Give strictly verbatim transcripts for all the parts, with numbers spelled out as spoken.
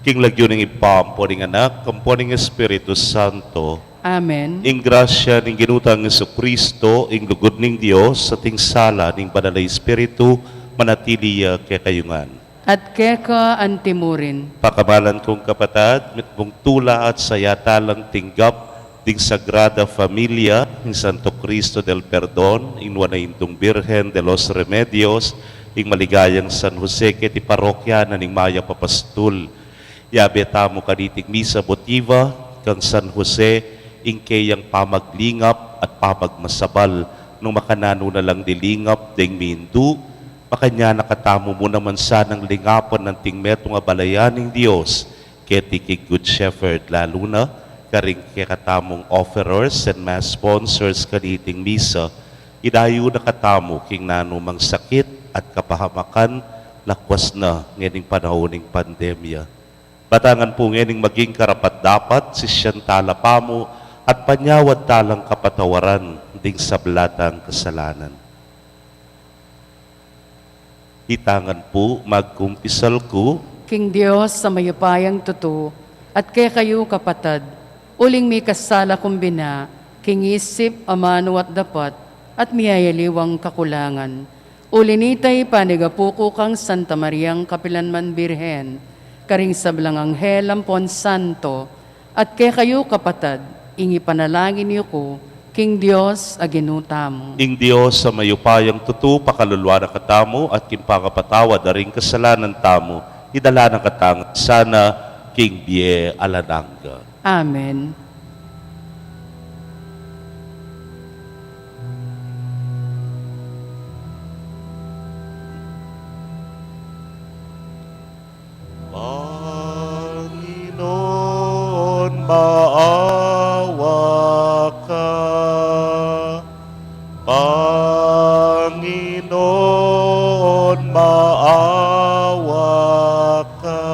King lagyu ning Ibpa, ampo ning Anak, ampo ning Espiritu Santo. Amen. Ing grasya ning Ginu tang Jesucristo, ing lugud ning Dios, at ing sala ning Banal a Espiritu, manatili ya kekayu ngan. At keka anti murin. Pakamalan kung kapatad, mitmung tula at saya talang tinggap ding Sagrada Familia, ing Santo Cristo del Perdon, ing Nuan a Indung Birhen de los Remedios, ing maligayang San Jose keti parokya na ning Mayap a Pastul. Yabe tamu kaniting misa botiva kang San Jose, ing keyang pamaglingap at pamagmasabal, nung makananu na lang lilingap deng mindu, makanyan na katamu mu naman sanang lingapan anting metung a balayan ning Dios, keti king Good Shepherd, lalu na karing kekatamung offerers and mass sponsors kaniting misa, idayu na katamu king nanumang sakit at kapahamakan, lakwas na ngening panaun ning pandemya. Batangan pu ngening maging karapat-dapat, sisian tala pamu, at panyawad talang kapatawaran ding sabla tang kasalanan. Itangan pu, magkumpisal ku. King Dios a mayupayang tutu, at kekayu kapatad, uling mikasala kung bina, king isip, amanu at dapat, at miyayaliwang kakulangan. Uli nita, ipanigapu ku kang Santa Mariang kapilanman Birhen, karing sablang anghel ampon santo, at kekayu kapatad, ing ipanalangin yu ku king Dios a Ginu tamu. Ing Dios a mayupayang tutu, pakaluluan na katamu, at king pangapatawad da ring kasalanan tamu, idala na katamu sana king bie alang angga. Amen. Panginoon, maawa ka. Panginoon, maawa ka.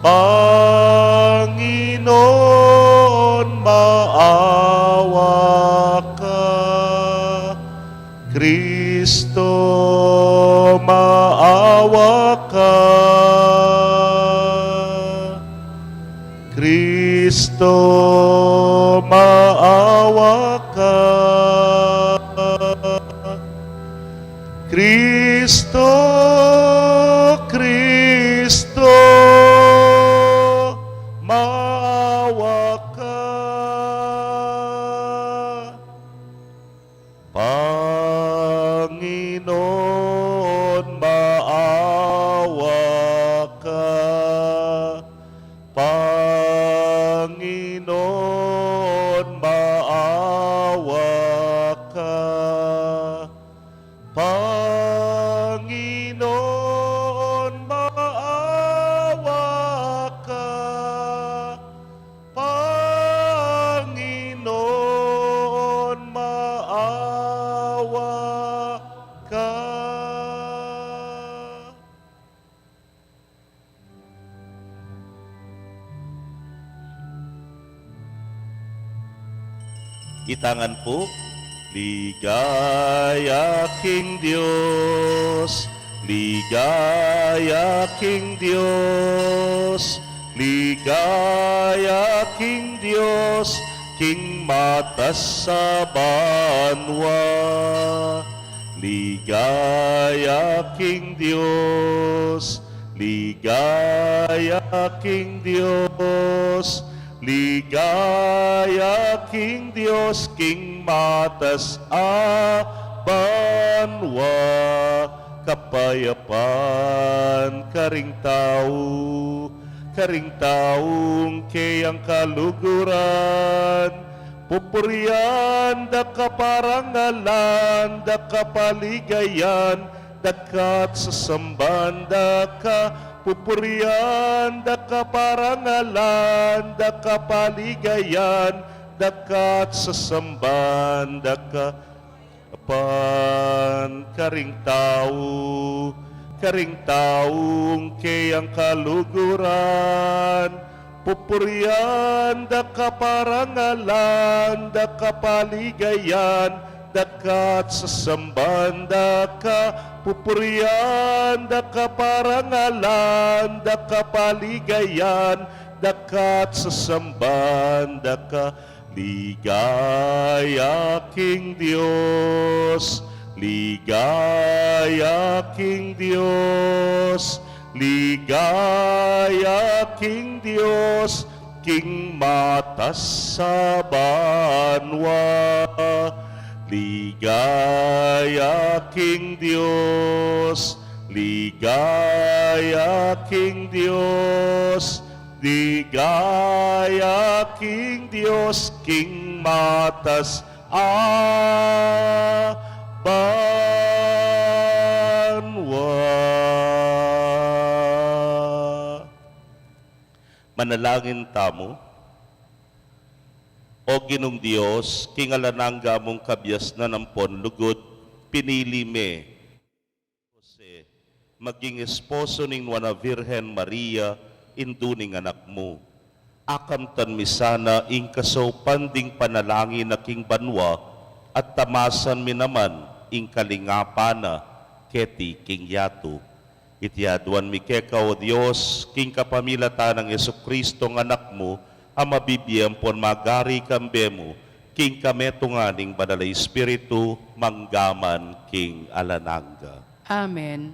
Panginoon, maawa ka. Kristo, maawa ka. Kristo, maawa ka. Kristo, Kristo, maawa ka. Panginoon, maawa ka. Panginoon, maawa ka. Panginoon, maawa ka. Panginoon, maawa ka. Itangan pu. Ligaya king Dios, ligaya king Dios, ligaya king Dios, king matas a banua. Ligaya king Dios, ligaya king Dios, ligaya king Dios, king matas a banua. Kapayapan karing tau, karing taung keyang kaluguran, pupurian da ka, parangalan da ka, paligayan da ka, at sasamban da ka. Pupurian da ka, parangalan da ka, paligayan da ka, at sasamban da ka. Kapayapan karing tau, karing taung keyang kaluguran, pupurian da ka, parangalan da ka, paligayan Daka at sasamban daka, pupurian daka, parangalan daka, paligayan daka at sasamban daka. Ligaya king Dios, ligaya king Dios, ligaya king Dios, king matas a banua. Ligaya king Dios, ligaya king Dios, ligaya king Dios, king matas a banua. Manalangin tamu. O Ginung Dios, king alang angga mung kabiasnan ampon lugud, pinili me Jose maging esposo ning Nuan a Virgen Maria, indu ning Anak mu. Akamtan mi sana ing kasaupan ding panalangin na king banua, at tamasan mi naman ing kalingapan na keti king yatu. Iti aduan mi keka, O Dios, king kapamilatan nang Jesucristo a Anak mu, a mabibie ampon magari kambe mu, king kametungan ning Banal a Espiritu, mangga man king alang angga. Amen.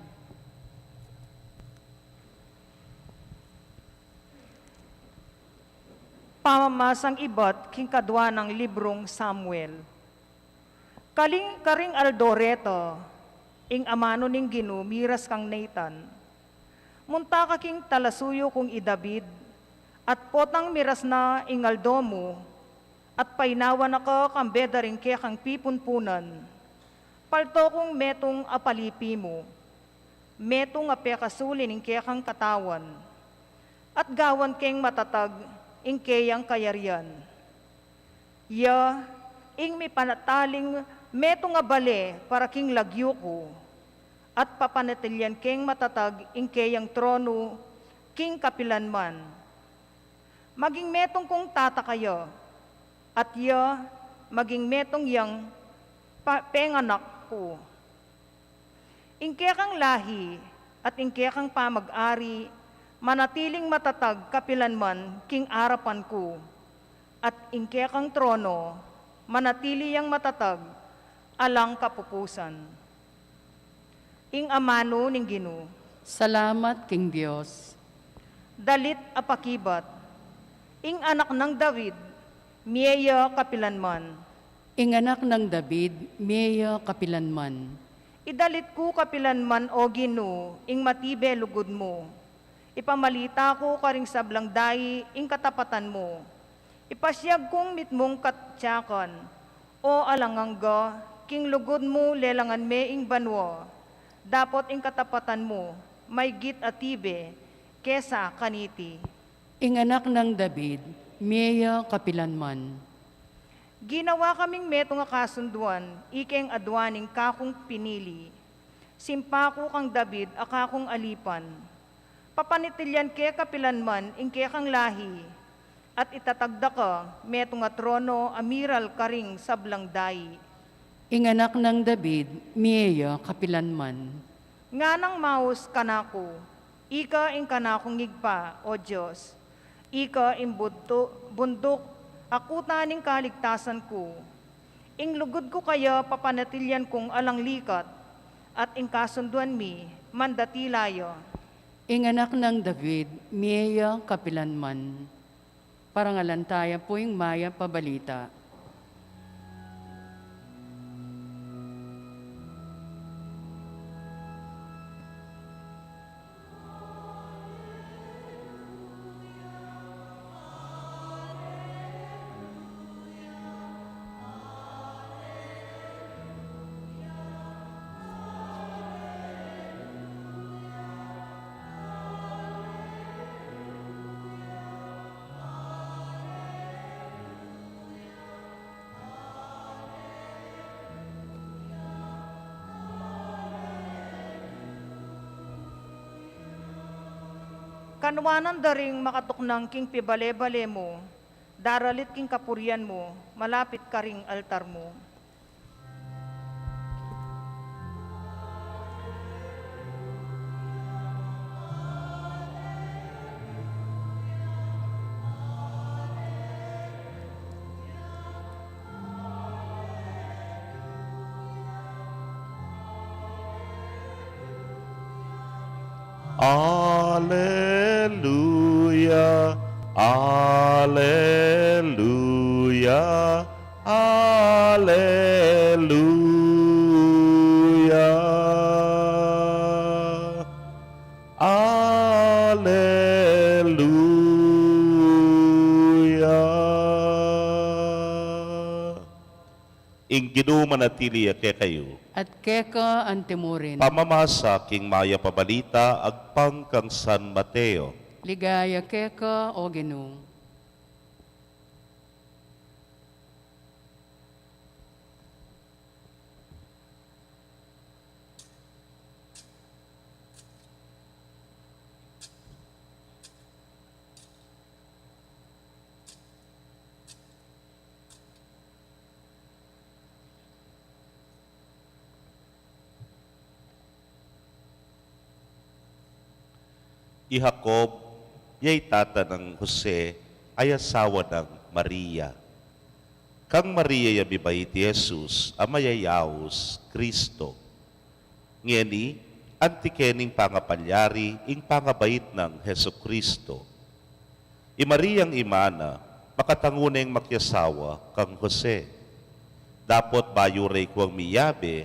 Pamamasang ibat king kadua nang librung Samuel. Kaling, karing aldo reta, ing amanu ning Ginu miras kang Nathan, "Munta ka king talasuyu kung i David, at potang miras na ing aldo mu, at painawa na ka kambe da ring kekang pipunpunan. Palto kung metung a palipi mu, metung a pekasuli ning kekang katawan, at gawan keng matatag ing keyang kayarian. Ya ing mipanataling metung a bale para king lagyu ku, at papanatilian keng matatag ing keyang tronu king kapilanman. Maging metung kung tata kaya, at ya maging metung yang pa-, penganak ku. Ing kekang lahi at ing kekang pamag-ari manatiling matatag kapilanman king arapan ku, at ing kekang trono manatili yang matatag alang kapupusan." Ing amanu ning Ginu. Salamat king Dios. Dalit a pakibat. Ing anak nang David, mie ya kapilanman. Ing anak nang David, mie ya kapilanman. Idalit ku kapilanman, O Ginu, ing matibe lugud mu. Ipamalita ku karing sablang dai ing katapatan mu. Ipasiag kung mitmung katiakan, O alang angga, king lugud mu lelangan me ing banua, dapot ing katapatan mu maygit a tibe kesa kaniti. Ing anak nang David, mie ya kapilanman. Ginawa kaming metung a kasunduan, ikeng aduan ning kakung pinili. Simpa ku kang David a kakung alipan. Papanatilian ke kapilanman ing kekang lahi, at itatag da ka metung a trono a miral karing sablang dai. Ing anak nang David, mie ya kapilanman. Nganang maus kanaku, ika ing kanakung Ibpa, O Dios, ika ing buntu-, bunduk a kuta ning kaligtasan ku. Ing lugud ku kaya papanatilian kung alang likat, at ing kasunduan mi mandatila ya. Ing anak nang David, mie ya kapilanman. Parangalan taya pu ing mayap a balita. Kanuanan da ring makatuknang king pibale-bale mu, daralit king kapurian mu, malapit karing altar mu. Aleluya, aleluya, aleluya, aleluya. Ing Ginu manatili ya kekayu. At keka antimurin. Pamamasa king Mayap a Balita agpang kang San Mateo. Ligaya keka, O Ginu. I Jacob, ya i tata nang Jose, a asawa nang Maria. Kang Maria ya mibait i Jesus, a mayayaus Kristo. Ngeni, anti ke ning pangapalyari ing pangabait nang Jesucristo. I Mariang ima na, makatangu neng makiasawa kang Jose. Dapot bayu re kuang miyabe,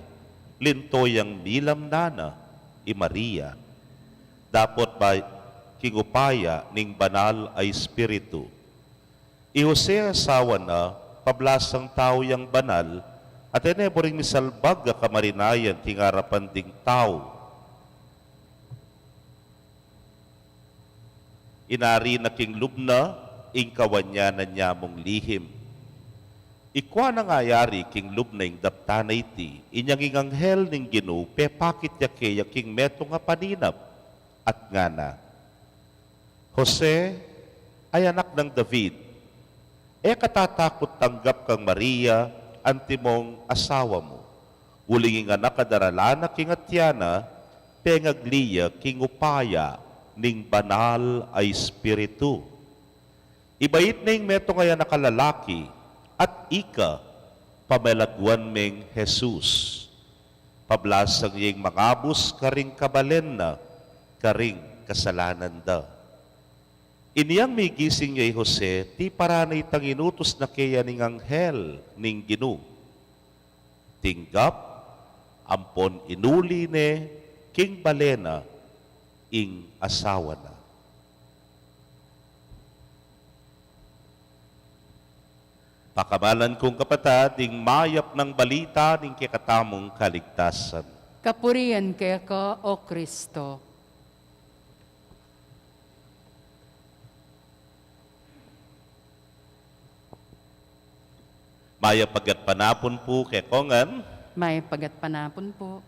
linto yang milamna na i Maria. Dapot ba king upaya ning Banal a Espiritu. I Jose asawa na, pablasang tau yang banal, at e ne buring misalbag a kamarinayan king arapan ding tau. Inari na king lub na ing kawanyanan ya mung lihim. Ikua na ngayari king lub na ing daptan a iti, inyang ing anghel ning Ginu pepakit ya keya king metung a paninap, at ngana, Jose, a anak nang David, e ka tatakut tanggap kang Maria antimong asawa mu, uling ing anak a daralan na king atian na, pengagli ya king upaya ning Banal a Espiritu. Ibait ne ing metung a anak a lalaki, at ika, pamelaguan meng Jesus. Pablasang ya ing mangabus karing kabalen na, karing kasalanan da. Inyang migising ya i Jose, tiparan na itang inutus na keya ning anghel ning Ginu. Tinggap, ampon inuli ne king bale na ing asawa na. Pakamalan kung kapatad, ing mayap nang balita ning kekatamung kaligtasan. Kapurian keka, O Kristo. Mayap a gatpanapun pu kekongan. Mayap a gatpanapun pu.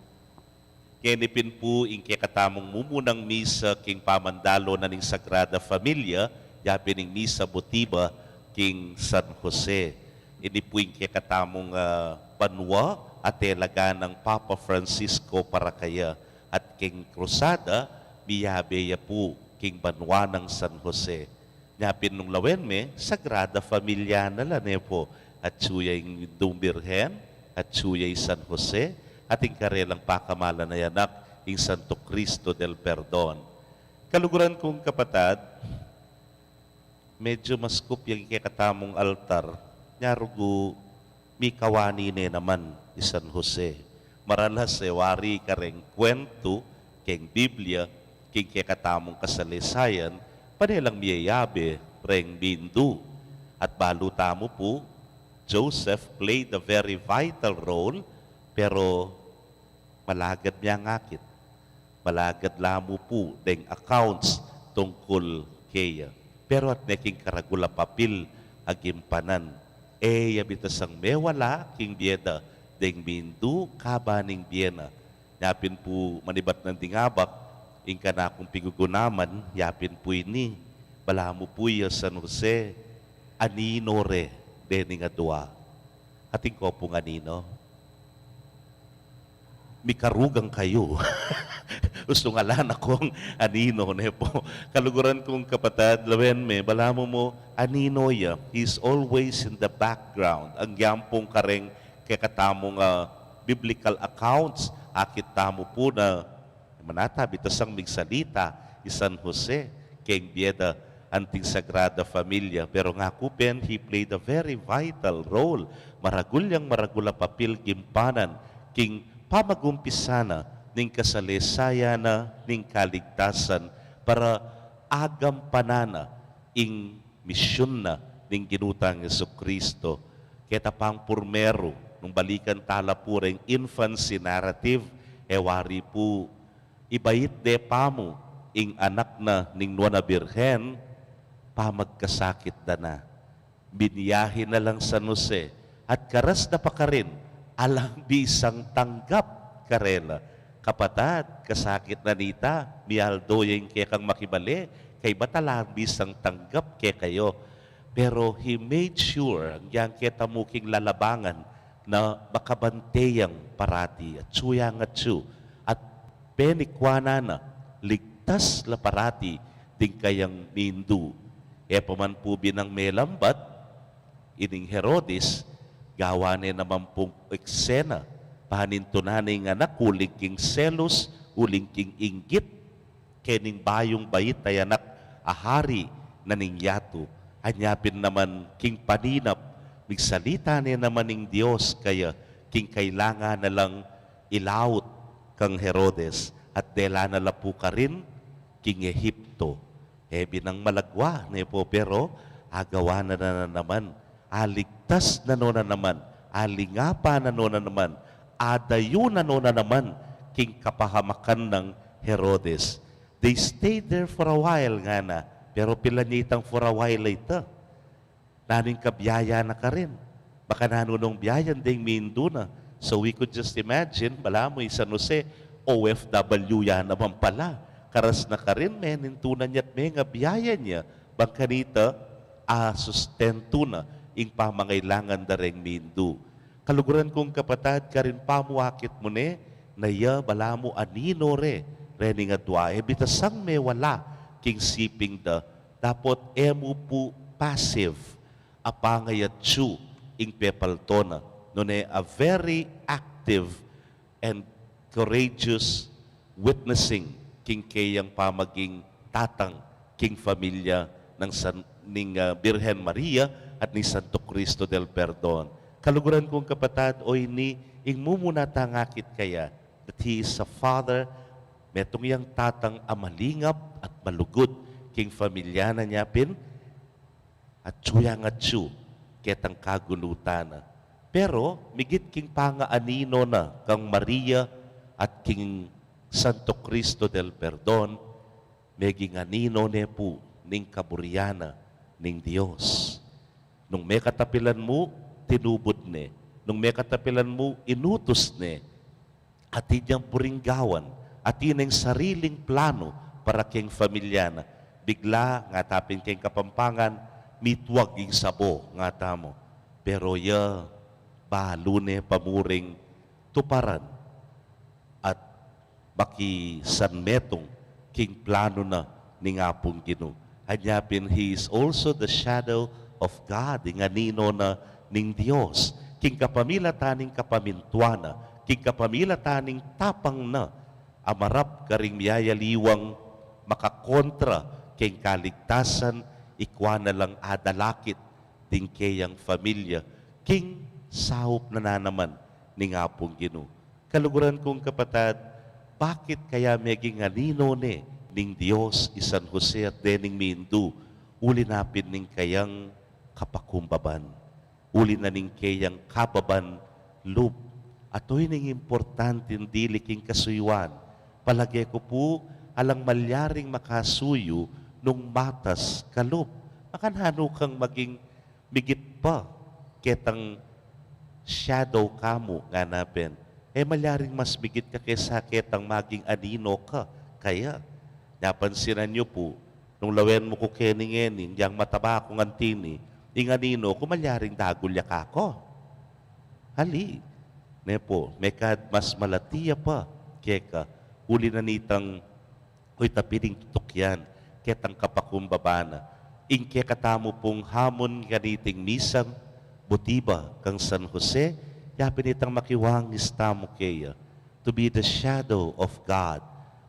Ngeni pin pu ing kekatamung mumunang misa king pamandalu na ning Sagrada Familia, yapin ing misa butiva king San Jose. Ini pu ing kekatamung, ah, banua a telaga nang Papa Francisco para kaya, at king krusada miyabe ya pu king banua nang San Jose. Nya pin nung lawen me, Sagrada Familia na la, ne pu. Atsu ya ing Indung Birhen, atsu ya i San Jose, at ing karelang pakamalan a anak, ing Santo Cristo del Perdon. Kaluguran kung kapatad, medyo maskup yang kekatamung altar, nya rugu mikawani ne naman i San Jose. Maralas e wari kareng kwentu keng Biblia king kekatamung kasalesayan, pane lang miyayabe reng mindu. At balu tamu pu, Joseph played a very vital role, pero malagad miyangakit. Malagad la mu pu deng accounts tungkul keya. Pero at ne king karagul a papil a gimpanan. E ya bitasang mewala king bie da deng mindu kaban ning bie na. Nya pin pu manibat nang ding abak, ing kanakung pigugunaman, ya pin pu ini, balamu pu ya San Jose, anino re dening adua. Atin ko pung anino. Mikarugang kayu. Ustu nga la na kung anino, ne pu. Kaluguran kung kapatad, lawen me, balamu mu, anino ya. He's always in the background. Agyang pung kareng kekatamung, ah, biblical accounts, akit tamu pu na Manatabi ta sang migsalita i San Jose keng bie da anting Sagrada Familia, pero ngaku pin, he played a very vital role. Maragul yang maragul a papil gimpanan king pamagumpisa na ning kasalesayan na ning kaligtasan para agampanan na ing misyun na ning Ginu tang Jesucristo. Keta pang purmeru, nung balikan tala pu reng infancy narrative, e wari pu, ibait de pamu ing anak na ning Nuan a Birhen, pamagkasakit da na. Biniyahe na lang San Jose, at karas da pa karin, alang bisang tanggap karela. Kapatad, kasakit na nita, mialdo ya ing kekang makibale, kaybat alang bisang tanggap kekayu. Pero he made sure, agyang keta mu king lalabangan, na makabante yang parati, atsu yang atsu, at penikwanan na, ligtas la parati ding kayang mindu. E pa man pu binang melambat, ining Herodes, gawa ne naman pung eksena, panintunan ne ing anak uling king selos, uling king inggit, kening bayung bait a anak a hari na ning yatu. Anya pin naman king paninap, migsalita ne naman ing Dios kaya king kailangan na lang ilaut kang Herodes, at dela na la pu karin king Ehipto. E binang malagwa, ne pu, pero agawa na, na, na naman. Aligtas na nona naman. Alingapa na nona naman. Adayu na nona naman king kapahamakan nang Herodes. They stayed there for a while, ngana. Pero pilan ya itang for a while a ita? Nanu ing kabiyaya na karin? Baka nanu nung biyayan deng mindu na. So we could just imagine, balamu i San Jose, O F W ya naman pala. Karas na karin, menintunan ya't mengabiyaya ya. Bang kanita, asustentu na ing pamangailangan da reng mindu. Kaluguran kung kapatad, karin pamu akit mu ne, na ya balamu anino re, rening adwa, e bitasang mewala king siping da, dapot e mu pu passive a pangayatsu ing pepalto na, nune a very active and courageous witnessing king keyang pamaging tatang king familia nang San, ning, ah, Birhen Maria at ni Santo Cristo del Perdon. Kaluguran kung kapatad, o ini ing mumuna tang akit kaya, that he is a father, metung yang tatang a malingap at malugud king familia na, nya pin, atsu yang atsu ketang kagunutan na. Pero migit king pangaanino na kang Maria at king Santo Cristo del Perdon, meging anino ne pu ning kaburian na ning Dios. Nung mekatapilan mu, tinubud ne. Nung mekatapilan mu, inutus ne. Atin yang buring gawan, atin yang sariling plano para keng familia na. Bigla, ngata pin keng Kapampangan, mitwag ing sabo, ngata mu. Pero ya, balu ne pa mu ring tuparan at makisanmetung king plano na ning Apung Ginu. Anya pin, he is also the shadow of God, ing anino na ning Dios, king kapamilatan ning kapamintuan na, king kapamilatan ning tapang na, a marap karing miyayaliwang makakontra king kaligtasan, ikwa na lang adalakit ding keyang familia king saup na nanaman ning Apung Ginu. Kaluguran kung kapatad, bakit kaya meging anino ne ning Dios i San Jose at dening mindu? Uli na pin ning kayang kapakumbaban, uli na ning keyang kababan lub. At o ining importante, dili king kasuyuan. Palage ku pu, alang malyaring makasuyu nung matas kalub. Makananu kang maging migit pa ketang shadow kamu, ngana pin. E malyaring mas migit ka kesa ketang maging anino ka kaya. Napansinan yu pu, nung lawen mu ku keni ngeni, yang mataba kung antini, ing anino ku malyaring dagul ya kaku. Ali, ne pu, mekad mas malati ya pa keka, uli na nitang, o ita pin ing tutukian ketang kapakumbaba na. Ing kekatamu pung hamun kaniting misang butiba kang San Jose, ya pin itang makiwangis tamu keya, to be the shadow of God,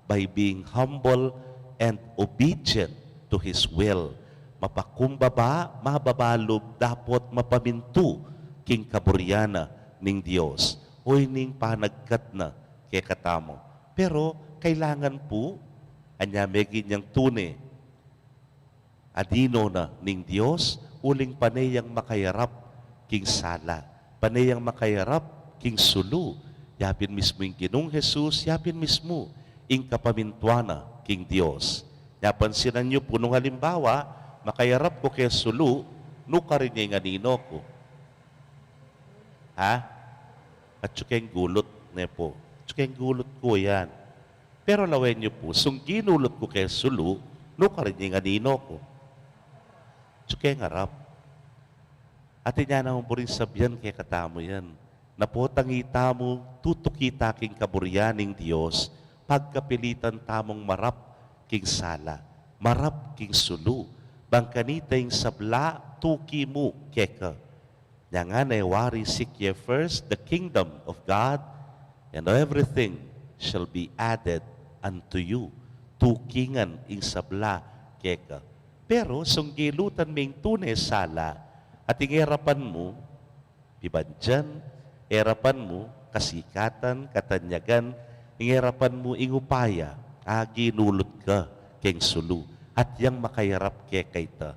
by being humble and obedient to His will. Mapakumbaba, mababa lub, dapot mapamintu king kaburian na ning Dios. O ining panagkat na kekatamu. Pero kailangan pu, anya meging yang tune, anino na ning Dios, uling pane yang makayarap king sala, pane yang makayarap king sulu. Yapin mismu ing Ginung Jesus, yapin mismu ing kapamintuan na king Dios. Napansinan yu pu nung halimbawa, makayarap ku ke sulu, nukarin ya ing anino ku. Ha? Atyu keng gulut, ne pu. Atyu keng gulut ku yan. Pero lawen yu pu, sung ginulut ku ke sulu, nukarin ya ing anino ku. Atyu keng arap. At inya naman buring sabian kekatamu yan. Na potang itamu, tutuki ta king kaburian ning Dios, pagkapilitan tamung marap king sala, marap king sulu, bang kanita ing sabla, tuki mu keka. Nya ngana e wari, "Seek ye first the kingdom of God, and everything shall be added unto you." Tuki ngan ing sabla keka. Pero sung gilutan me ing tune sala, at ing erapan mu, pibandian, erapan mu, kasikatan, katanyagan, ing erapan mu, ing upaya, a, ginulut ka keng sulu, at yang makayarap keka ita.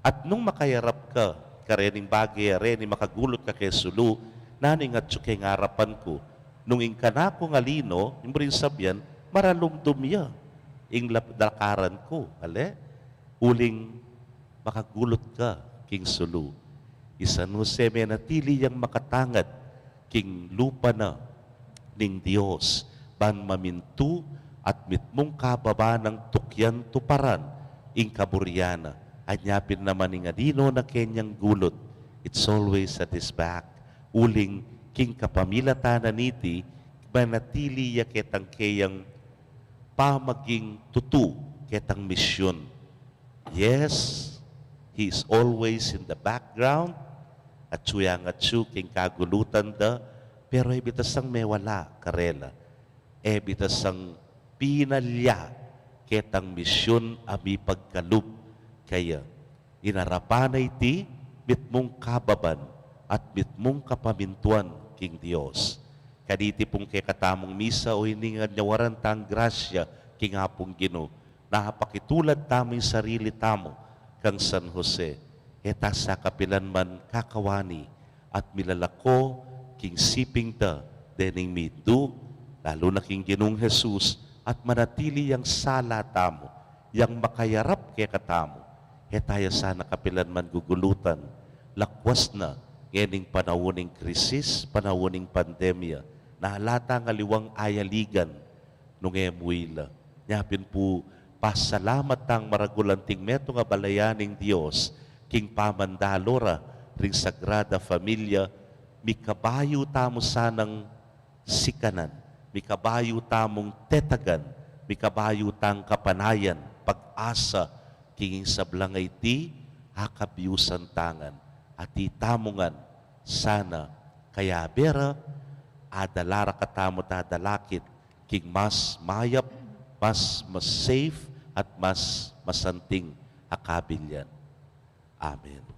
At nung makayarap ka karening bage a reni, makagulut ka ke sulu, nanu ing atyu keng arapan ku? Nung ing kanakung alino, ing buring sabian, maralumdum ya ing lap-, lakaran ku, ale? Uling makagulut ka king sulu. I San Jose menatili yang makatangad king lupa na ning Dios, ban mamintu at mitmung kababa nang tukyan tuparan ing kaburian na. Anya pin naman ing anino na kenyang gulut, it's always at his back. Uling king kapamilatan na niti, manatili ya ketang keyang pamaging tutu ketang misyun. Yes, he is always in the background. Atyu yang atyu king kagulutan da, pero e bita sang mewala karela. E bita sang pinalya ketang misyun a mipagkalub kaya. Inarapan na iti mitmung kababan at mitmung kapamintuan king Dios. Kaniti pung kekatamung misa, o iningan nya waran tang grasya king Apung Ginu, na pakitulad tamu ing sarili tamu kang San Jose, e ta sa kapilan man kakawani at milalako king siping da dening mindu, lalu na king Ginung Jesus, at manatili yang sala tamu, yang makayarap kekatamu, e ta ya sana kapilan man gugulutan, lakwas na ngening panaun ning krisis, panaun ning pandemya, na ala tang aliwang ayaligan, nung e mu ila. Nya pin pu, pasalamat tang maragul anting metung a balayan ning Dios, king pamandalo ra ring Sagrada Familia, mikabayu tamu sanang sikanan, mikabayu tamung tetagan, mikabayu tang kapanayan, pag-asa, king sablang a iti, akabiusan ta ngan, at itamu ngan sana kayabe ra, adala ra katamu dadalakit king mas mayap, mas, mas safe, at mas masanting a kabilyan. Amen. Amen.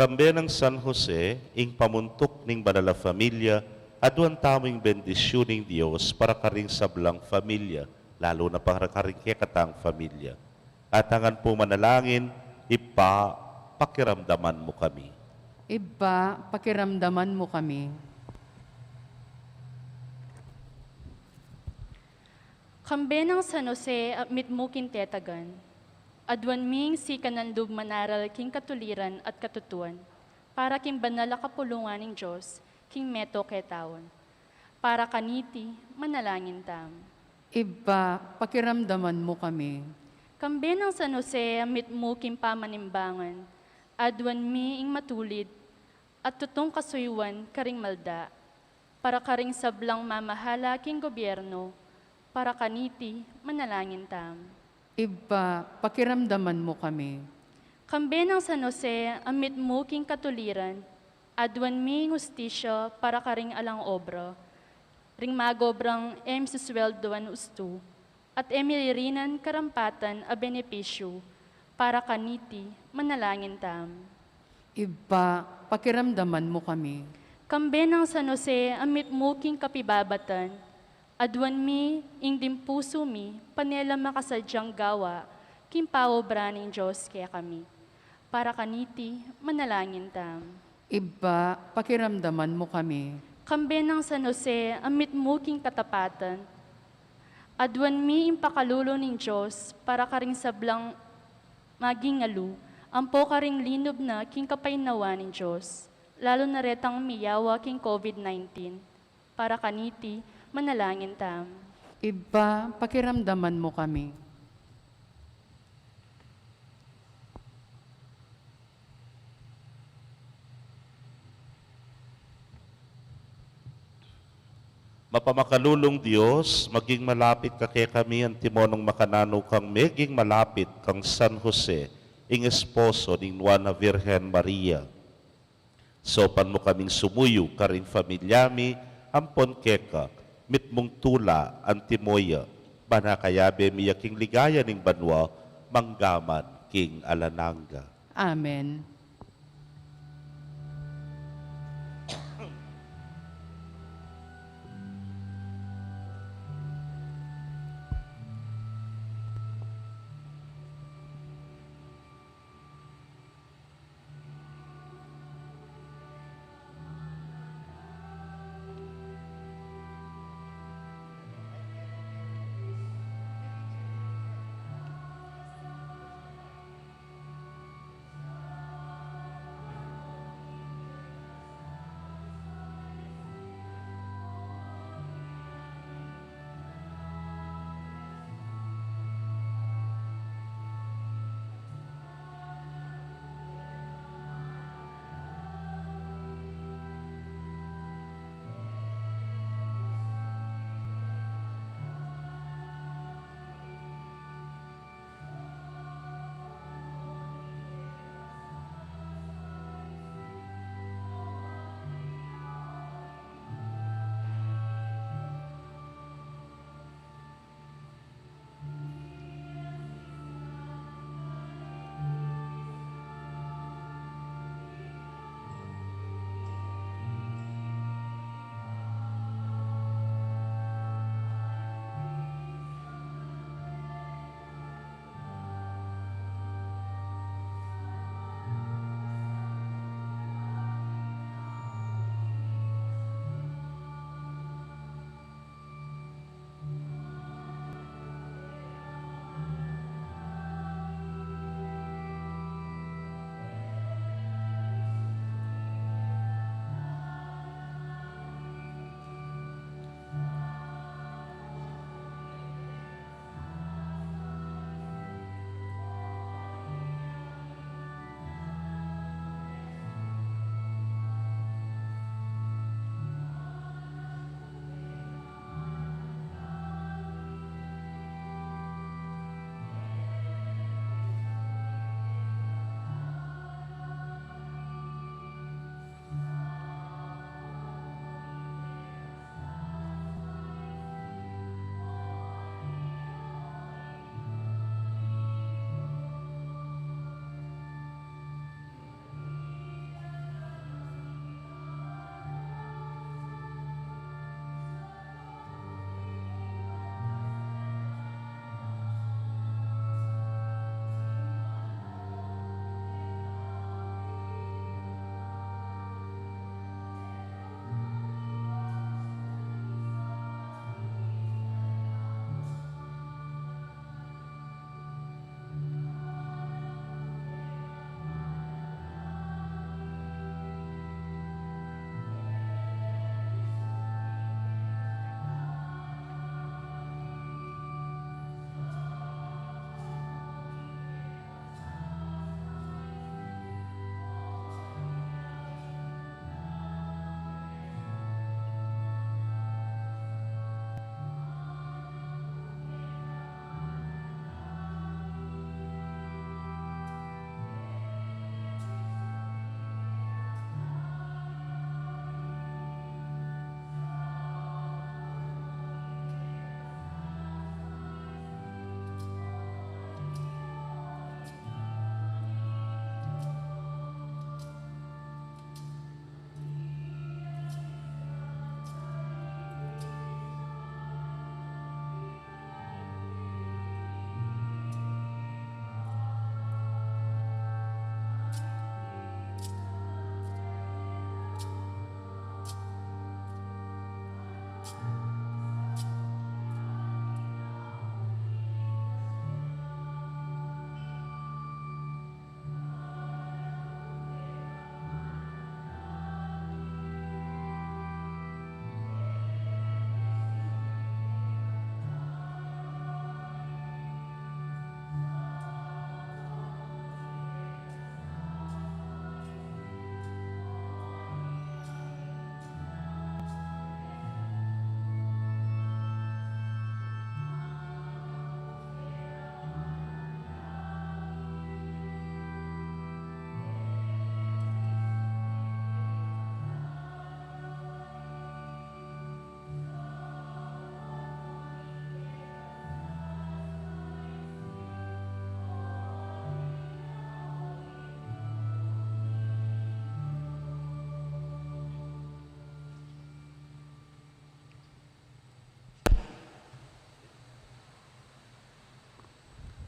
Kambe nang San Jose, ing pamuntuk ning banal a familia, aduan tamu ing bendisyun ning Dios para karing sablang familia, lalu na para karing kekatang familia. Atangan pung manalangin, Ibpa, pakiramdaman mu kami. Ibpa, pakiramdaman mu kami. Kambe nang San Jose a mitmu king tetagan, aduan mi ing sikanan lub manaral king katuliran at katutuan, para king banal a kapulungan ning Dios, king meto ketaun. Para kaniti, manalangin tam. Ibpa, pakiramdaman mu kami. Kambe nang San Jose a mitmu king pamanimbangan, aduan mi ing matulid at tutung kasuyuan karing malda, para karing sablang mamahala king gobyerno, para kaniti, manalangin tam. Ibpa, pakiramdaman mu kami. Kambe nang San Jose a mitmu king katuliran, aduan mi ing hustisya para karing alang obra, ring magobrang e misiswelduan ustu, at e miririnan karampatan a benepisyu, para kaniti, manalangin tam. Ibpa, pakiramdaman mu kami. Kambe nang San Jose a mitmu king kapibabatan, aduan mi ing dimpusu mi pane la makasadyang gawa king paobra ning Dios kekami. Para kaniti, manalangin tam. Ibpa, pakiramdaman mu kami. Kambe nang San Jose a mitmu king katapatan, aduan mi ing pakalulu ning Dios para karing sablang maging alu, ampo karing linub na king kapaynawan ning Dios, lalu na retang miyawa king COVID nineteen. Para kaniti, manalangin tam. Ibpa, pakiramdaman mu kami. Mapamakalulung Dios, maging malapit ka kekami antimo nung makananu kang meging malapit kang San Jose, ing esposo ning Nuan a Virgen Maria. Saupan mu kaming sumuyu karing familia mi ampon keka, mitmung tula antimo ya, ban akayabe mi ya king ligaya ning banua, manggaman king alang angga. Amen.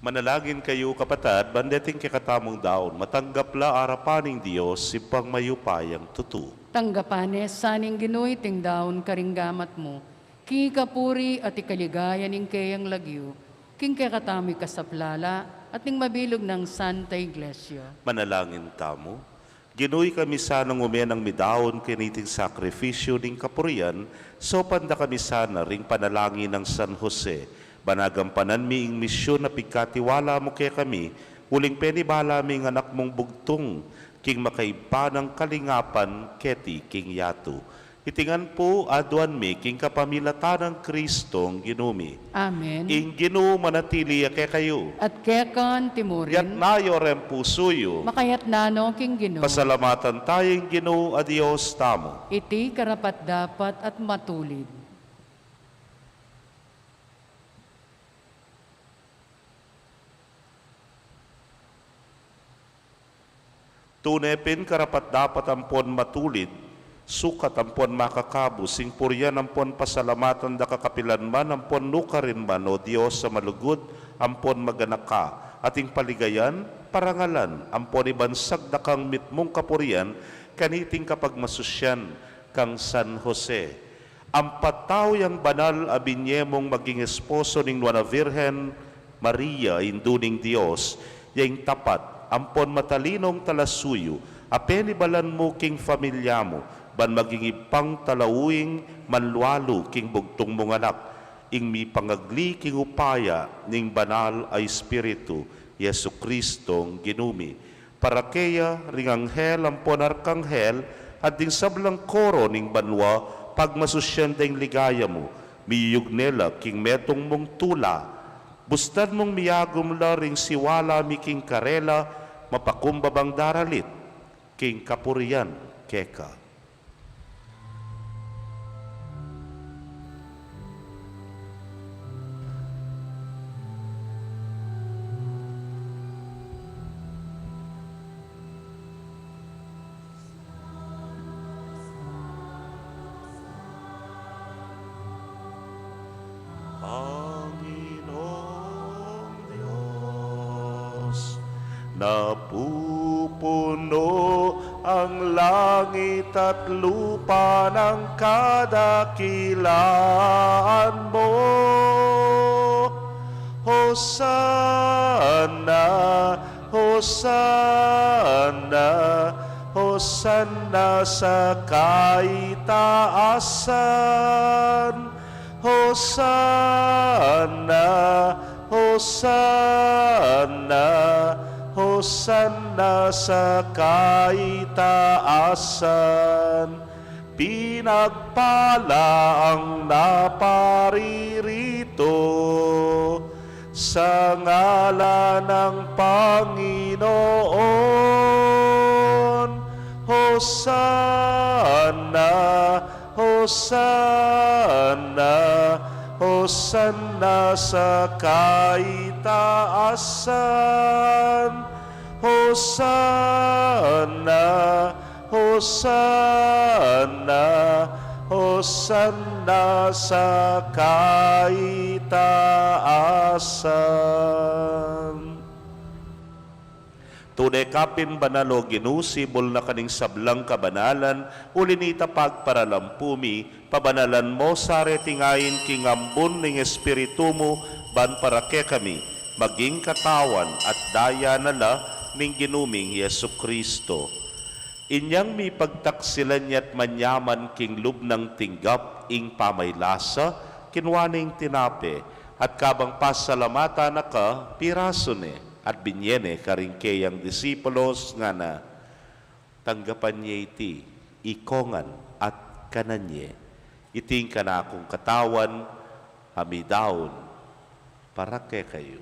Manalangin kayu, kapatad, ban deting kekatamung daun, matanggap la arapan ning Dios, Ibpang mayupayang tutu. Tanggapan ne sa ning Ginu iting daun karing gamat mu, king ikapuri at ikaligaya ning keyang lagyu, king kekatamu ikasaplala, at ning mabilug nang Santa Iglesia. Manalangin tamu. Ginu, ikami sanang ume nang midaun kaniting sakrifisyu ning kapurian, saupan da kami sana ring panalangin nang San Jose, ban agampanan mi ing misyun a pigkatiwala mu kekami, uling penibala mi ing anak mung bugtung, king makaibpa nang kalingapan keti king yatu. Iti ngan pu aduan mi king kapamilatan nang Kristong Ginu mi. Amen. Ing Ginu manatili ya kekayu. At keka naman murin. Yatna yu reng pusu yu. Makayatna no king Ginu. Pasalamatan taya ing Ginu a Dios tamu. Iti karapat-dapat at matulid. Tune pin karapat-dapat ampon matulid, sukat ampon makakabus, ing purian ampon pasalamatan da ka kapilan man ampon nukarin man, O Dios a malugud ampon maganaka, at ing paligayan, parangalan, ampon ibansag da kang mitmung kapurian, kaniting kapagmasusyan kang San Jose. Ampat tau yang banal a binye mung maging esposo ning Nuan a Virgen Maria, Indu ning Dios, ya ing tapat ampon matalinong talasuyu a penibalan mu king familia mu, ban maging ibpang talauing manlualu king bugtung mung anak, ing mipangagli king upaya ning Banal a Espiritu, Jesucristong Ginu mi. Para keya, ring anghel ampon arkanghel, at ding sablang koro ning banua, pagmasusyan da ing ligaya mu, miyugyug ne la king metung mung tula. Bustan mung miyagum la ring siwala mi king karela, mapakumbabang daralit king kapurian keka. Panginoong Dios, napupuno ang langit at lupa ng kadakilaan mo. Hosanna, Hosanna, Hosanna sa kaitaasan. Hosanna, Hosanna, Hosanna sa kaitaasan. Pinagpala ang naparirito sa ngalan ng Panginoon. Hosanna, Hosanna, Hosanna sa kaitaasan. Hosanna, Hosanna, Hosanna sa kaitaasan. Tune ka pin banal, O Ginu, sibul na ka ning sablang kabanalan, uli nita pagparalampu mi, pabanalan mo sa reting ain king ambun ning Espiritu mu, ban para kekami maging katawan at daya na la ning Ginu ming Jesucristo. Inyang mipagtaksilan ya't manyaman king lub nang tinggap ing pamaylasa, kinua ne ing tinape, at kabang pasalamatan na ka, pirasu ne, at binye ne karing keyang disipulos, ngana: Tanggapan ye iti, ikongan, at kanan ye. Iti ing kanakung katawan, a midaun para kekayu.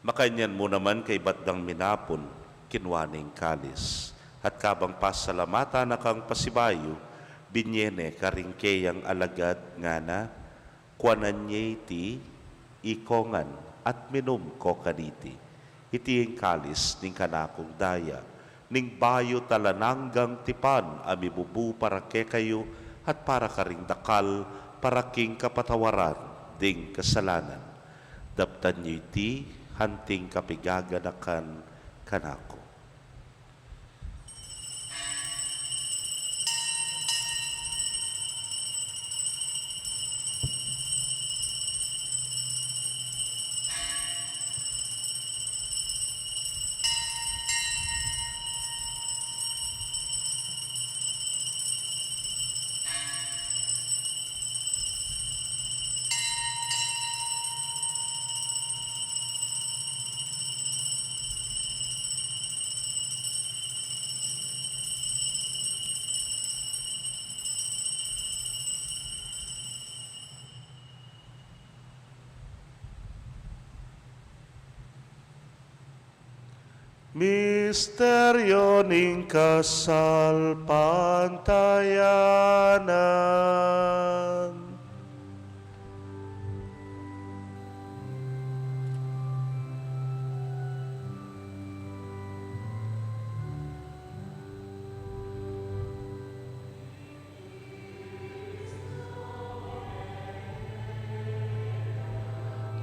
Makanyan mu naman kaybat dang minapun, kinua ne ing kalis, at kabang pasalamatan na kang pasibayu, binye ne karing keyang alagad, ngana: Kuanan ye iti, ikongan, at minum ko kaniti. Iti ing kalis ning kanakung daya, ning bayu't alang anggang tipan a mibubu para kekayu at para karing dakal, para king kapatawaran ding kasalanan. Daptan yu iti anting kapigaganakan kanaku. Misteryo ning kasalpantayanan.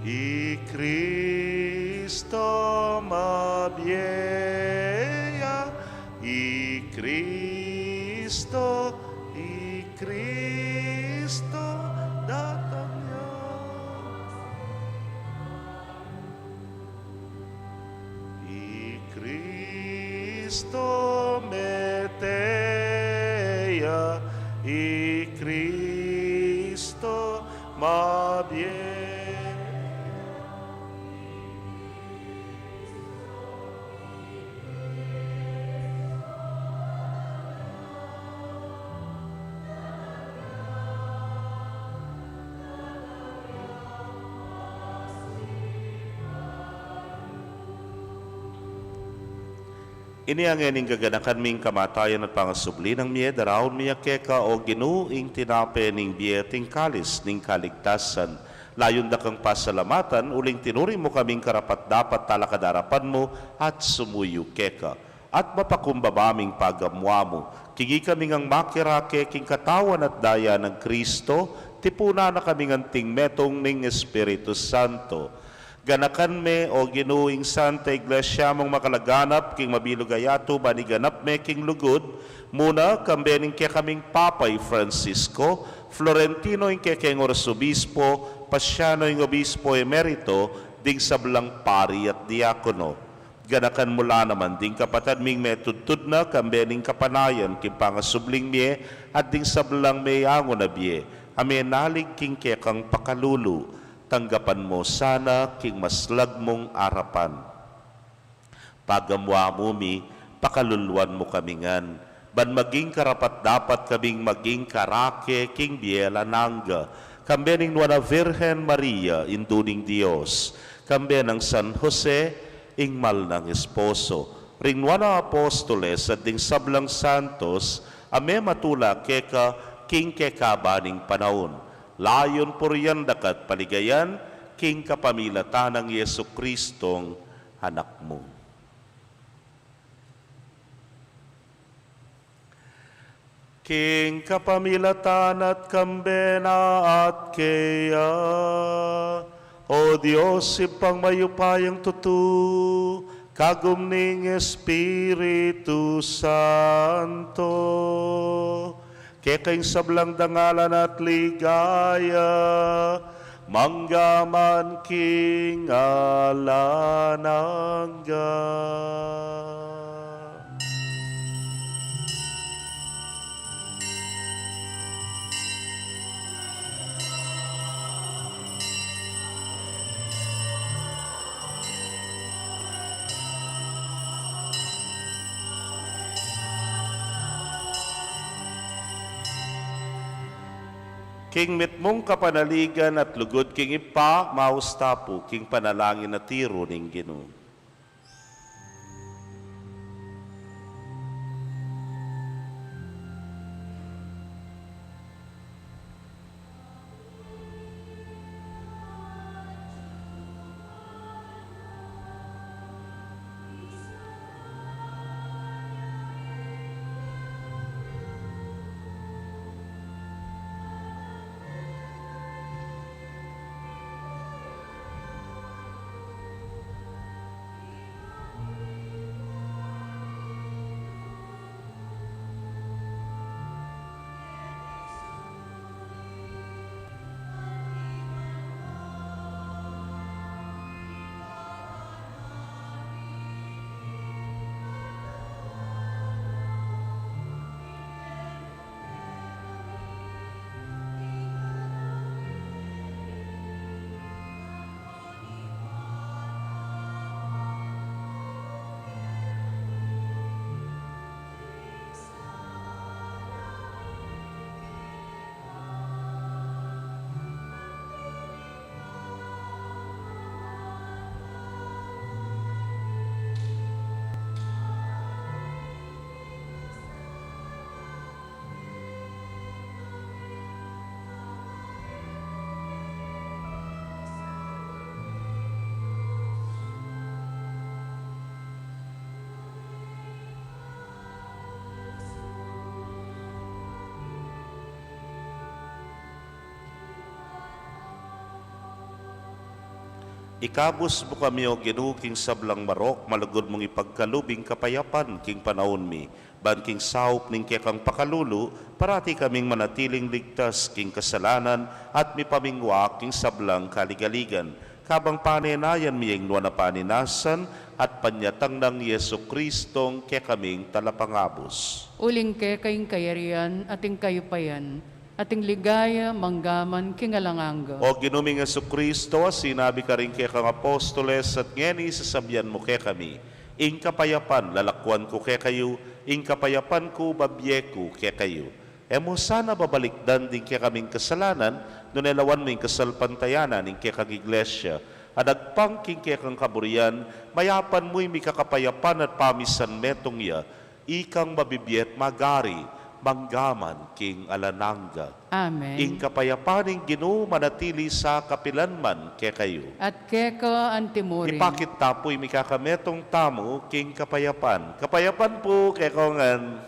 I Kristo mabie ya, i Kristo, i Kristo datang ya. I Kristo mete ya, i Kristo mabie. Ini ngeni ing gaganakan mi, ing kamatayan at pangasubli nang mie, daraun mi ya keka, o Ginu, ing tinape ning bie at ing kalis ning kaligtasan. Layun da kang pasalamatan, uling tinuring mu kaming karapat-dapat talakad arapan mu at sumuyu keka. At mapakumbaba ming pagamuan mu, king ikami ngang makirake king katawan at daya nang Kristo, tipunan na kaming anting metung ning Espiritu Santo. Ganakan me, o Ginu, ing Santa Iglesia mung makalaganap king mabilug a yatu, ban iganap me king lugud mu na, kambe ning kekaming Papa i Francisco, Florentino ing kekeng Arsobispo, Paciano ing Obispo Emerito, ding sablang pari at diakono. Ganakan mu la naman ding kapatad ming metudtud na, kambe ning kapanayan king pangasubling mie, at ding sablang meangu na bie a menalig king kekang pakalulu. Tanggapan mu sana king maslag mung arapan. Pagamuan mu mi, pakaluluan mu kami ngan, ban maging karapat-dapat kaming maging karake king bie alang angga, kambe ning Nuan a Virgen Maria, Indu ning Dios, kambe nang San Jose, ing mal nang esposo, ring Nuan a Apostoles, at ding sablang santos a mematula keka king kekaban ning panaun. Layun purian daka at paligayan, king kapamilatan nang Jesucristong Anak mu. King kapamilatan na at kambe na at keya, O Dios, Ibpang mayupayang tutu, kagum ning Espiritu Santo, keka ing sablang dangalan at ligaya, mangga man king alang angga. King mitmung kapanaligan at lugud king Ibpa, maus ta pu king panalangin a tiru ning Ginu. Ikabus mu kami, O Ginu, king sablang marok, malugud mung ipagkalub ing kapayapan king panaun mi, ban king saup ning kekang pakalulu, parati kaming manatiling ligtas king kasalanan at mipamingwa king sablang kaligaligan. Kabang panenayan mi ing nuan a paninasan at panyatang nang Jesucristong kekaming Talapangabus. Uling keka ing kayarian at ing kayupayan, at ing ligaya manggaman king alang angga. O Ginu ming Jesucristo, a sinabi karing kekang apostoles, at ngeni sasabian mu kekami, ing kapayapan lalakwan ku kekayu, ing kapayapan ku babie ku kekayu. E mu sana babalikdan ding kekaming kasalanan, nune lawan mu ing kasalpantayanan ning kekang Iglesia, a dagpang king kekang kaburian, mayapan mu ing mikakapayapan at pamisan metung ya, ikang mabibie at magari, manggaman king alang angga. Amen. Ing kapayapan ning Ginu manatili sa kapilan man kekayu. At keka anti mu rin. Ipakit ta pu ing mikakametung tamu king kapayapan. Kapayapan pu kekongan.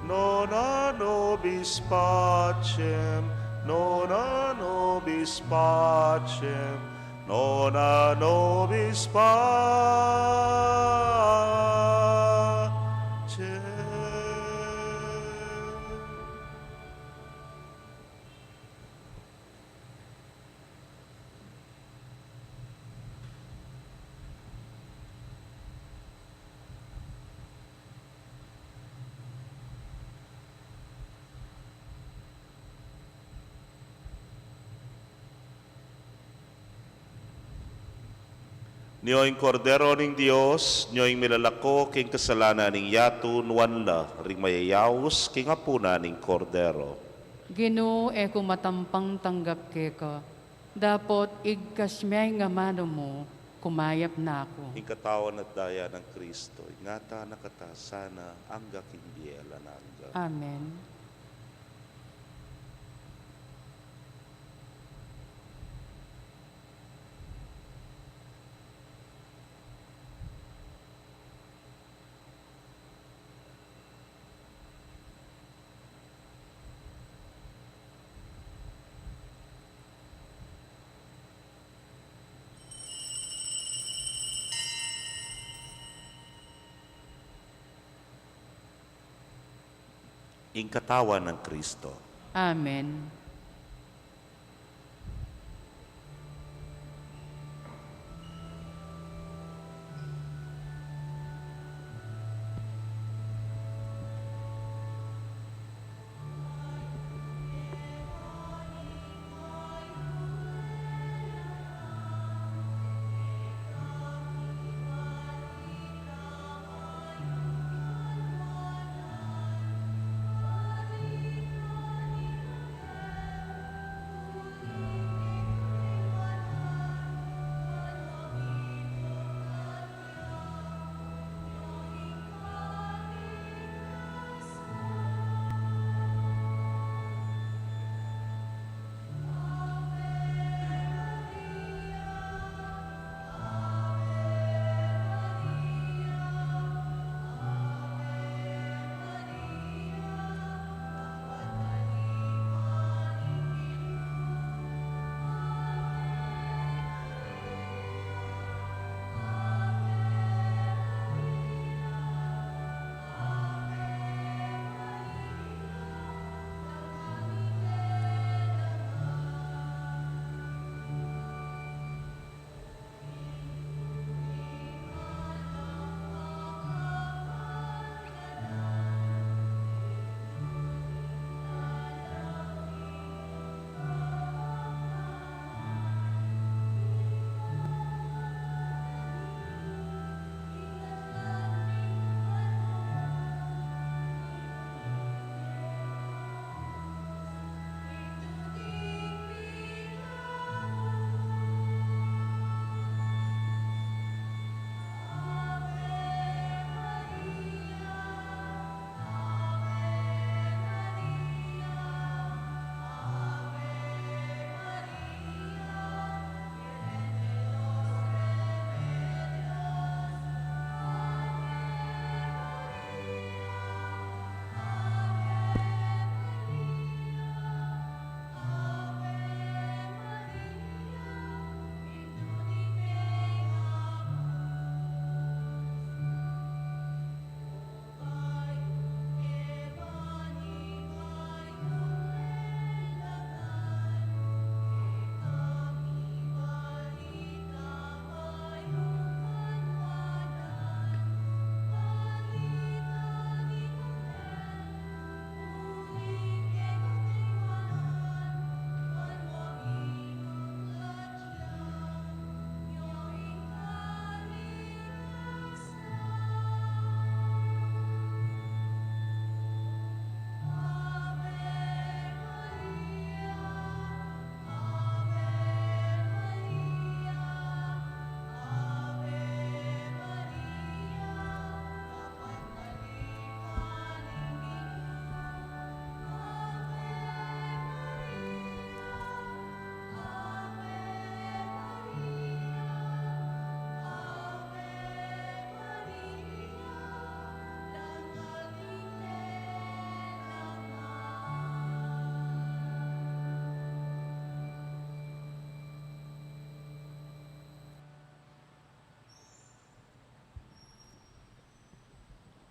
Nona nobis pacem, nona nobis pacem, nona nobis pacem. Nyo ing Kordero ning Dios, nyo ing milalako king kasalanan ning yatu, nuan la ring mayayaus king apunan ning Kordero. Ginu, e ku matampang tanggap keka, Dapot igkas me ing amanu mu, kumayap na ku. Ing katawan at daya nang Kristo, ingatan na kata sana angga king bie alang angga. Amen. Ing katawan nang Kristo. Amen.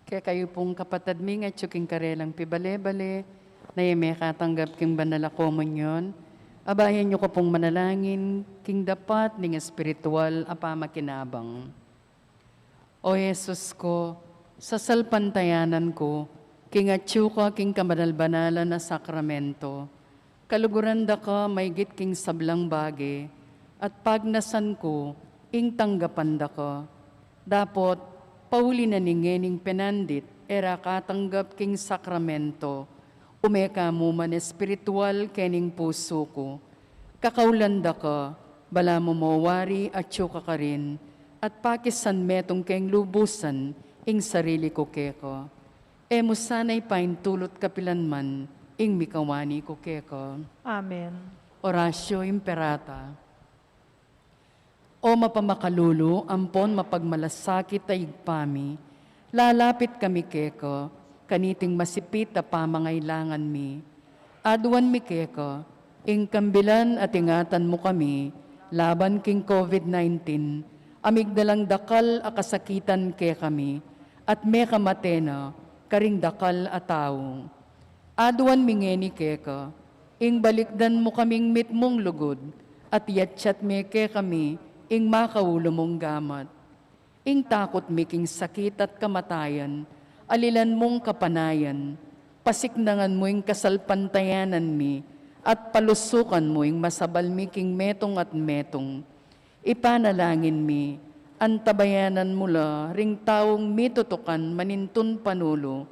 Kekayu pung kapatad ming atyu king karelang pibale-bale, na e mekatanggap king banal a komunyon, abayan yu ku pung manalangin king dapat ning espiritual a pamakinabang. O Jesus ku, sasalpantayanan ku king atyu ka king kabanal-banalan a sakramento. Kaluguran da ka maigit king sablang bage, at pagnasan ku ing tanggapan da ka. Dapot, pauli na ning ngening penandit e ra katanggap king sakramento, ume ka mu man espiritual kening pusu ku. Kakaulan da ka, balamu mo wari atyu ka karin, at pakisan metung keng lubusan ing sarili ku keka. E mu sana ipaintulut kapilan man ing mikawani ku keka. Amen. Oratio Imperata. O mapamakalulu, ampon mapagmalasakit a Ibpa mi, lalapit kami keka, kaniting masipit a pamangailangan mi. Aduan mi keka, ing kambilan at ingatan mu kami, laban king COVID nineteen, a migdalang dakal a kasakitan kekami, at mekamate na, karing dakal a tau. Aduan mi ngeni keka, ing balikdan mu kaming mitmung lugud, at yatyat me kekami, ing makaulu mung gamat. Ing takut mi king sakit at kamatayan, alilan mung kapanayan, pasiknangan mu ing kasalpantayanan mi, at palusukan mu ing masabal mi king metung at metung. Ipanalangin mi, antabayanan mu la ring taung mitutukan manintun panulu,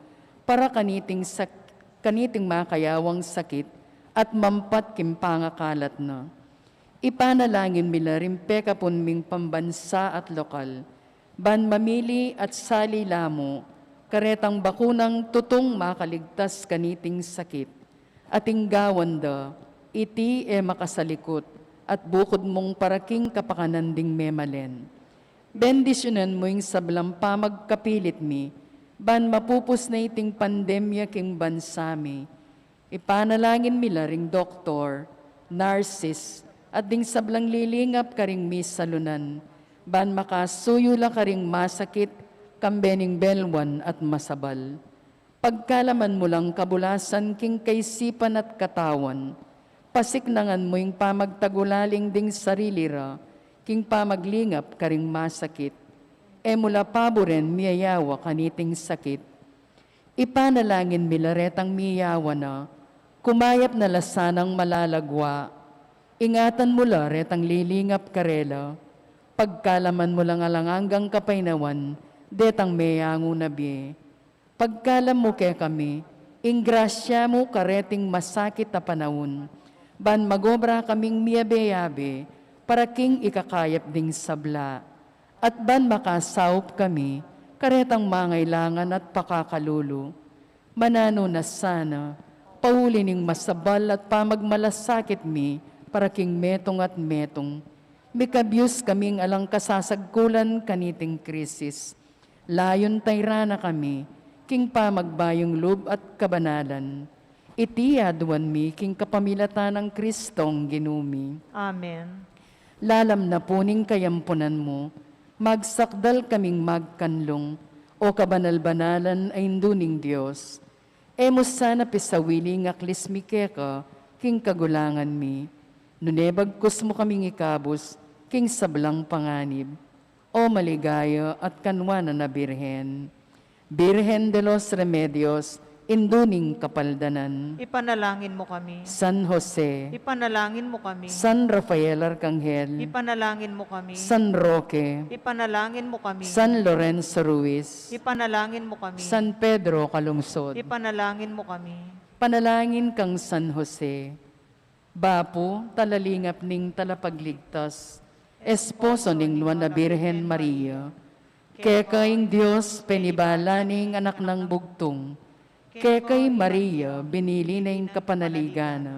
para kaniting sak-, kaniting makayawang sakit, at mampat king pangakalat na. Ipanalangin mi la ring pekapun ming pambansa at lokal, ban mamili at sali la mu, karetang bakunang tutung makaligtas kaniting sakit. At ing gawan da, iti e makasalikut, at bukud mung para king kapakanan ding memalen. Bendisyunan mu ing sablang pamagkapilit mi, ban mapupus na iting pandemya king bansa mi. Ipanalangin mi la ring doktor, nurses, at ding sablang lilingap karing misalunan, ban makasuyu la karing masakit, kambe ning belwan at masabal. Pagkalaman mu lang kabulasan king kaisipan at katawan, pasiknangan mu ing pamagtagulaling ding sarili ra, king pamaglingap karing masakit. E mu la paburen miyayawa kaniting sakit. Ipanalangin mi la retang miyawa na, kumayap na la sanang malalagwa. Ingatan mu la retang lilingap karela, pagkalaman mu lang alang anggang kapaynawan, detang meyangu na bie. Pagkalam mu kekami, ing grasya mu kareting masakit a panaun, ban magobra kaming miyabe-yabe, para king ikakayap ding sabla, at ban makasaup kami, karetang mangailangan at pakakalulu. Mananu na sana, pauli ning masabal at pamagmalasakit mi, para king metung at metung. Mikabyus kaming alang kasasagkulan kaniting krisis. Layun tayra na kami, king pamagbayung lub at kabanalan. Iti aduan mi, king kapamilatan nang Kristong Ginu mi. Amen. Lalam na pu ning kayampunan mu, magsakdal kaming magkanlung, o kabanal-banalan a Indu ning Dios. E mu sana pisawili ing aklis mi keka, king kagulangan mi. Nune bagkus mu kaming ikabus, king sablang panganib. O maligaya at kanwanan a Birhen. Birhen de los Remedios, Indu ning Kapaldanan. Ipanalangin mu kami. San Jose. Ipanalangin mu kami. San Rafael Arcangel. Ipanalangin mu kami. San Roque. Ipanalangin mu kami. San Lorenzo Ruiz. Ipanalangin mu kami. San Pedro Calungsod. Ipanalangin mu kami. Panalangin kang San Jose. Bapu, talalingap ning Talapagligtas, esposo ning Nuan a Birhen Maria. Keka ing Dios penibala ne ing Anak nang Bugtung. Keka i Maria binili ne ing kapanaligan na.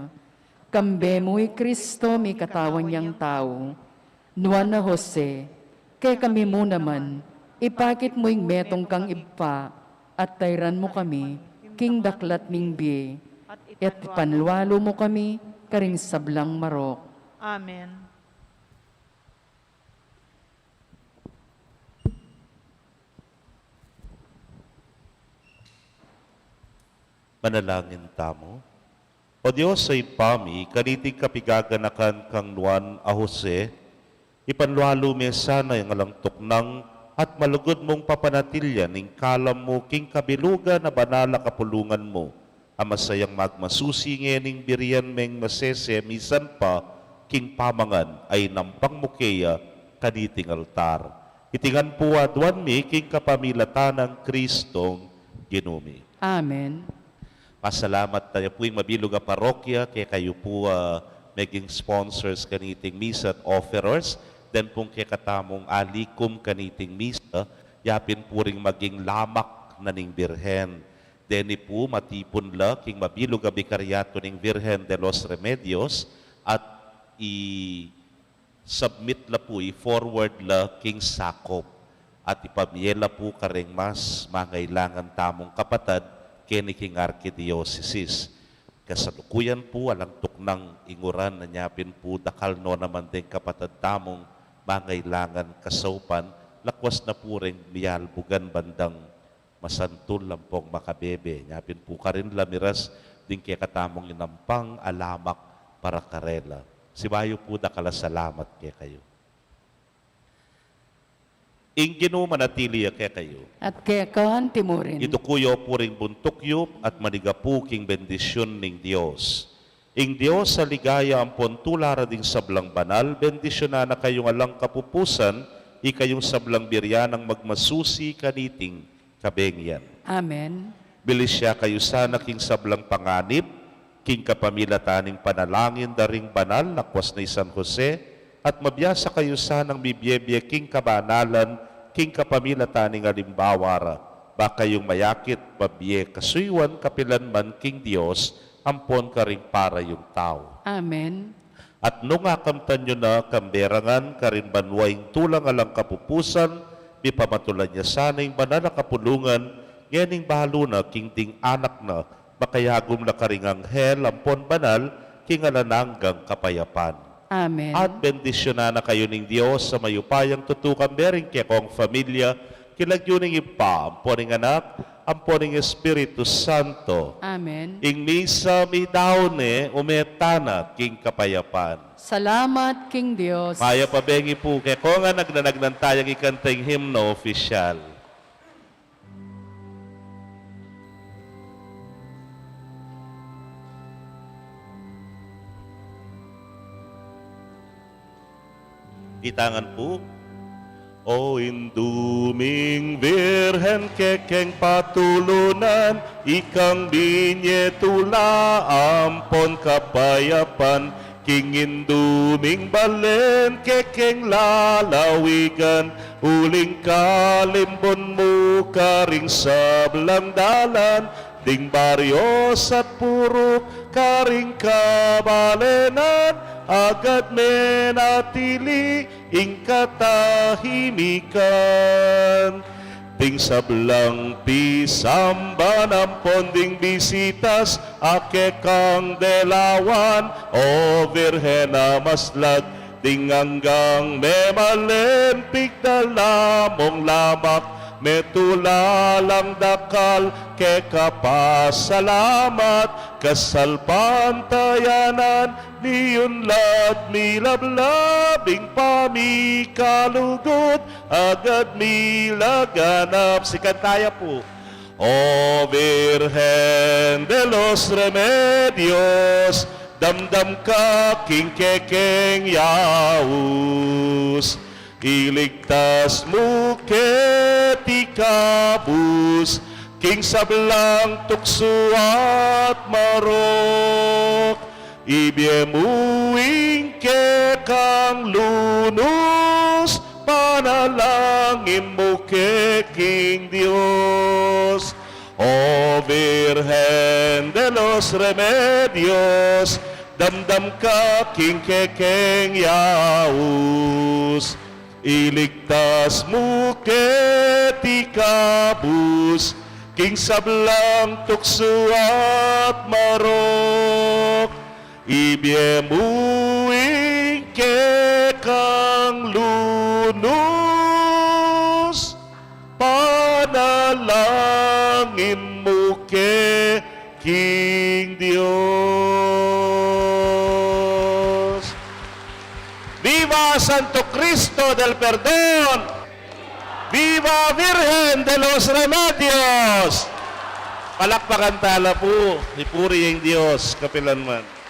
Kambe mu i Kristo mikatawan yang tau. Nuan a Jose, kekami mu naman, ipakit mu ing metung kang Ibpa, at tayran mu kami, king daklat ning bie, at ipanlualu mu kami, karing sablang marok. Amen. Manalangin tamu. O Dios a Ibpa mi, kaniting kapigaganakan kang Nuan a Jose, ipanlualu me sana ing alang tuknang at malugud mung papanatilian ing kalam mu king kabilugan a banal a kapulungan mu, a masayang magmasusi ngening birian meng masese misan pa king pamangan a inampang mu keya kaniting altar. Iti ngan pu aduan mi king kapamilatan nang Kristong Ginu mi. Amen. Pasalamat tamu pu ing mabilug a parokya, kekayu pu a meging sponsors kaniting misa at offerers, den pung kekatamung alikum kaniting misa, yapin pu ring maging lamak na ning Birhen. Deni pu matipun la king mabilug a bikaryatu ning Virgen de los Remedios at i-submit la pu, i-forward la king sakop at ipamie la pu kareng mas mangailangan tamung kapatad keni king arkidiosesis. Kasalukuyan pu, alang tuknang inguran, anya pin pu dakal no naman deng kapatad tamung mangailangan kasaupan, lakwas na pu reng miyalbugan bandang masantul ampong makabebe. Nya pin pu karin la miras ding kekatamung inampang a lamak para karela. Sibayu pu dakal a salamat kekayu. Ing Ginu manatili ya kekayu. At keka naman murin. Iduku yu pu ring buntuk yu at manigapu king bendisyun ning Dios. Ing Dios a ligaya ampon tula ra ding sablang banal, bendisyunan na kayung alang kapupusan, ikayung sablang biri nang magmasusi kaniting kabengian. Amen. Bilisya kayu sana king sablang panganib, king kapamilatan ning panalangin da ring banal, lakwas na i San Jose, at mabiasa kayu sanang mibie-bie king kabanalan, king kapamilatan ning alimbawa ra, ba kayung mayakit, mabie, kasuyuan kapilan man king Dios, ampon karing para yung tau. Amen. At nung akamtan yu na kambe ra ngan karin banua ing tulang alang kapupusan, mipamatulan ya sana ing banal a kapulungan, ngening balu na king ding anak na, makayagum la karing anghel ampon banal, king alang anggang kapayapan. Amen. At bendisyunan na kayu ning Dios a mayupayang tutu kambe ring kekong familia, king lagyu ning Ibpa, ampon ning Anak, ampon ning Espiritu Santo. Amen. Ing misa midaun ne, ume tana king kapayapan. Salamat king Dios. Mayap a bengi pu kekongan, agnanagan tayang ikanta ing himno opisyal. Kita ngan pu. O Indu ming Virgen, kekeng patulunan, ikang binye tula ampon kapayapan, king Indu ming balen, kekeng lalawigan, uling kalimbun mu karing sablang dalan, ding baryos at purok karing kabalenan, agad menatili ing katahimikan. Ding sablang pisamban ampon ding bisitas a kekang delawan, O Virgen a maslag, ding anggang memalen, pigdala mung lamak, metula lang dakal, keka pasalamat, kasalpantayanan, miyunlad milablab ing pamikalugud, agad milaganap. Sikan taya pu. O Virgen de los Remedios, damdam ka king kekeng yaus, iligtas mu keti kabus king sablang tuksu at marok. Ibie mu ing kekang lunus, panalangin mu ke king Dios. O Virgen de los Remedios, damdam ka king kekeng yaus, iligtas mu keti kabus king sablang tuksu at marok. Ibie mu ing kekang lunus, panalangin mu ke king Dios. Viva Santo Cristo del Perdon! Viva Virgen de los Remedios! Palakpakan tala pu, ipuri ing Dios kapilanman.